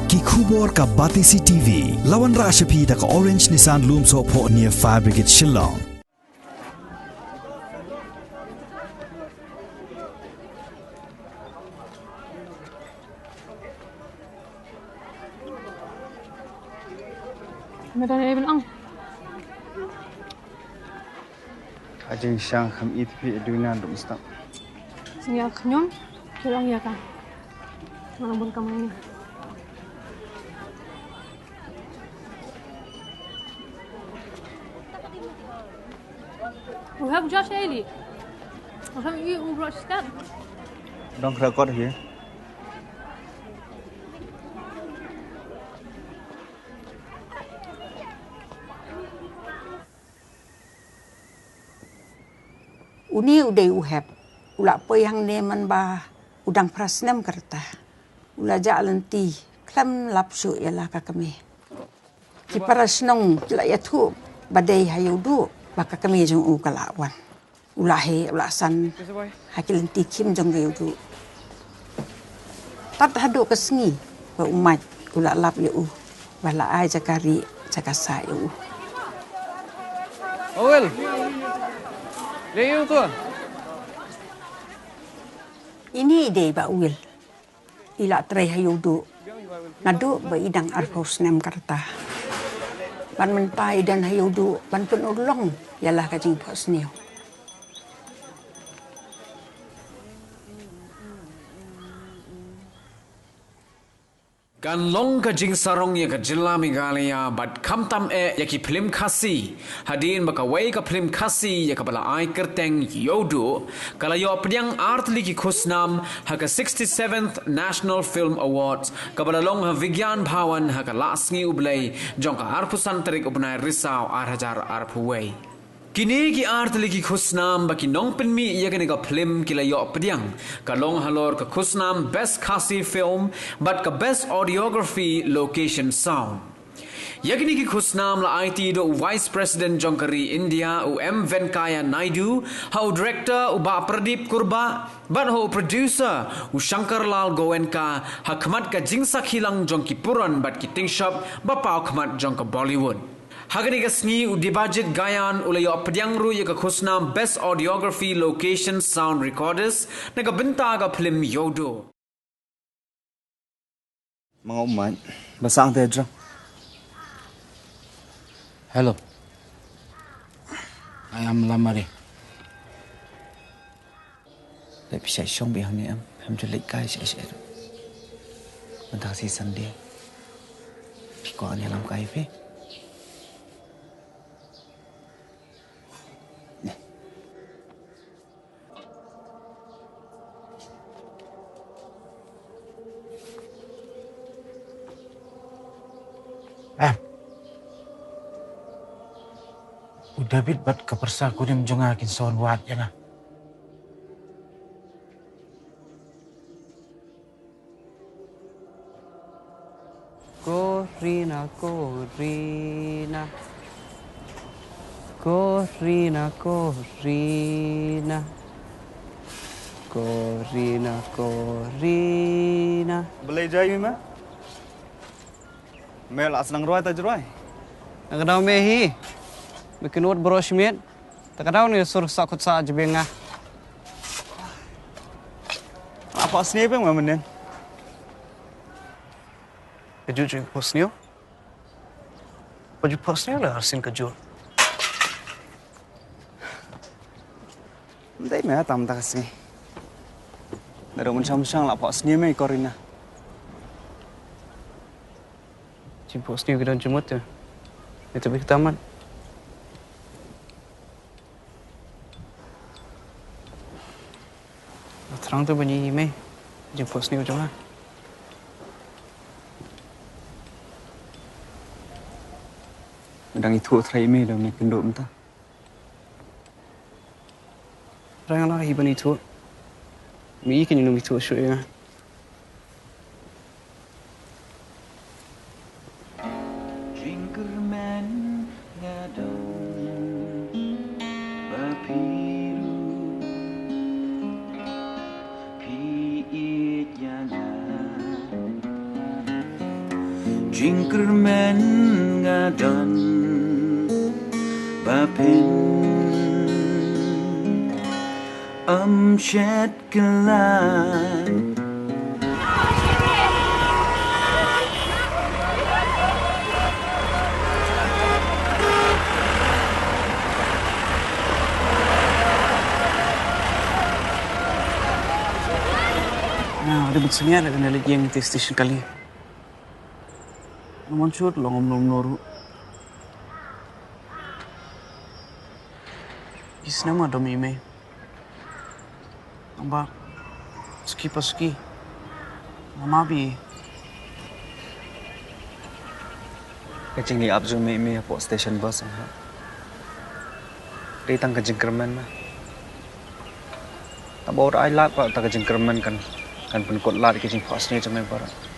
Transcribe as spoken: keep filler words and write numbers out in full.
Ki khubor ka Batesi T V. La wanrah sha phi da ka Orange Nissan Lumsohphoh near Fire Brigade Shillong. Madam Evan Ang. A jingshang kham it phi a duna dum stap. Sing ïa khñium, ki long ïa ka. Nga long bun kamai ni. U hap Josh Ailey. U hap ïa u Broad Step. Dong record here. Une u dei u hep, u la poi hangne man ba u dang phra snem ka rta. U la jah lynti khlem lap shuh ïa la ka kmie. Ki para shnong ki la ïathuh ba dei ha Ïewduh ba ka kmie jong u ka la wan. U la heh, u la san ha ki lynti khim jong ka Ïewduh. Tad haduh ka sngi ba u mait u la lap ïa u, ba la ai jaka rieh jaka sah ïa u. Owil. Leh ïa u to. Ine i dei Bah Wil. I la trei ha Ïewduh naduh ba i dang arphew snem ka rta. Bad mynta i don ha Ïewduh ban pynurlong ïa la ka jingphohsniew. Kan long ka jingsarong ïa ka jylla Meghalaya bad khamtam eh ïa ki phlim Khasi. Hadien ba kawei ka phlim Khasi ïa kaba la ai kyrteng Ïewduh ka la ïoh pdiang artylli ki khusnam ha ka sixty-seventh National Film Awards kaba la long ha Vigyan Bhawan ha ka Laisngi U Blei jong ka arphew san tarik u bnai Risaw ar hajar arphew wei. Kine ki artylli ki khusnam ba ki nongpynmih ïa kane ka phlim ki la ïoh pdiang ka long halor ka khusnam Best Khasi Film bad ka Best Audiography Location Sound. Ïa kine ki khusnam la aiti da u Vice President jong ka ri India u M Venkaiah Naidu, ha u Director u Bah Pradip Kurbah bad ha u Producer u Shankar Lal Goenka ha khmat ka jingsakhi lang jong ki puran bad ki tyngshop ba paw khmat jong ka Bollywood. Ha kane ka sngi u Dibajit Gayan u la ïoh pdiang ruh ïa ka khusnam Best Audiography Location Sound Recordist na ka bynta ka phlim Ïewduh. Manga ummat basang te jrong. Hello. I am Lamare. Leh phi shah shong beit hangne em? Phim ju leit kai shaei shaei ruh. Mynta ka sngi Sunday. Phi kwah ngan ïalam kai ïa phi? Em. U David bad ka pyrsa kurim jong nga kin sa wan wad ïa nga. Ko Rina, ko Rina. Ko Rina, ko Rina. Ko Rina, ko Rina. Balei jai me? Me la sdang rwai ta jrwai. Nga kdaw me hi. Me kynwut bro shmiet. Ta kdaw ne sur sa khut sa jbeng nga. Apa sne peng me menen. Ka ju ju pos nio. Ka ju pos nio la arsin ka ju. Ndai me tam ta ka sngi. Nda dong sham shang la pos nio me Korina. Jingphohsniew ki don jingmut te. Ito bi kitamat. Thrang te ba ngi mei. Jingphohsniew jong nga. Dang ithuh trai mei da me kynduh mynta. Rang la hi ban ithuh. Mi i kin inu ithuh shu ïa nga. Jingkyrmen nga don ba phi ruh phi ïeit ïa nga. Jingkyrmen nga don ba phin ym shet kylla. Nga dang bit synñiar ïa kane ka leit ïeng te station kali. Nga mon shuh long kumno kumno ruh. Ki snem nga dom ïa i mei. Naba suki pa suki nga map ïa i. Ka jingleit ap jong i mei hapoh station bus, ha, dei tang ka jingkyrmen, ma. Haba u da ai lad pat, ta ka jingkyrmen kan, kan pynkut lad ïa ka jingphohsniew jong ngi baroh.